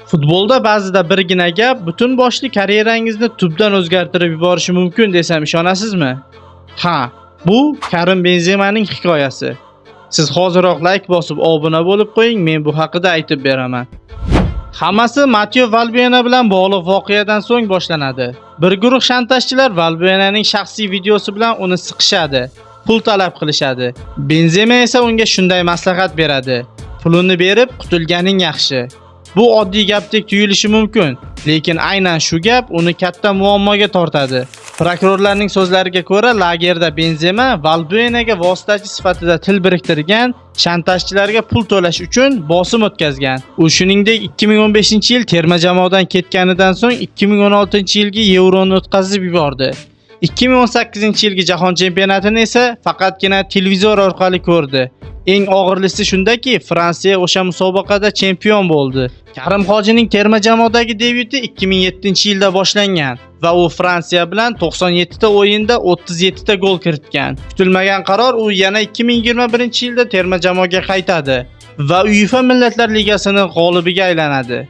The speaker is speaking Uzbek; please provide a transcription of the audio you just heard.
Futbolda ba'zida birgina gap butun boshli karyerangizni tubdan o'zgartirib yuborishi mumkin desam ishonasizmi? Ha, bu Karim Benzemaning hikoyasi. Siz hoziroq like bosib obuna bo'lib qo'ying, men bu haqida aytib beraman. Hammasi Mateo Valbuena bilan bog'liq voqeadan so'ng boshlanadi. Bir guruh shantajchilar Valbuenaning shaxsiy videosi bilan uni siqishadi, pul talab qilishadi. Benzema esa unga shunday maslahat beradi: "Pulini berib qutulganing yaxshi." Bu oddiy gapdek tuyulishi mumkin, lekin aynan shu gap uni katta muammoga tortadi. Prokurorlarning so'zlariga ko'ra, lagerda Benzema Valbuenaga vositachi sifatida til biriktirgan, shantajchilarga pul to'lash uchun bosim o'tkazgan. U shuningdek 2015-yil terma jamoadan ketganidan so'ng 2016-yilgi Yevroni o'tkazib yubordi. 2018-yilgi Jahon chempionatini esa faqatgina televizor orqali ko'rdi. Eng og'irlisi shundaki, Fransiya o'sha musobaqada chempion bo'ldi. Karim Hojining terma jamoadagi debyuti 2007-yilda boshlangan va u Fransiya bilan 97 ta o'yinda 37 ta gol kiritgan. Kutilmagan qaror, u yana 2021-yilda terma jamoaga qaytadi va UEFA Millatlar Ligasining g'olibiga aylanadi.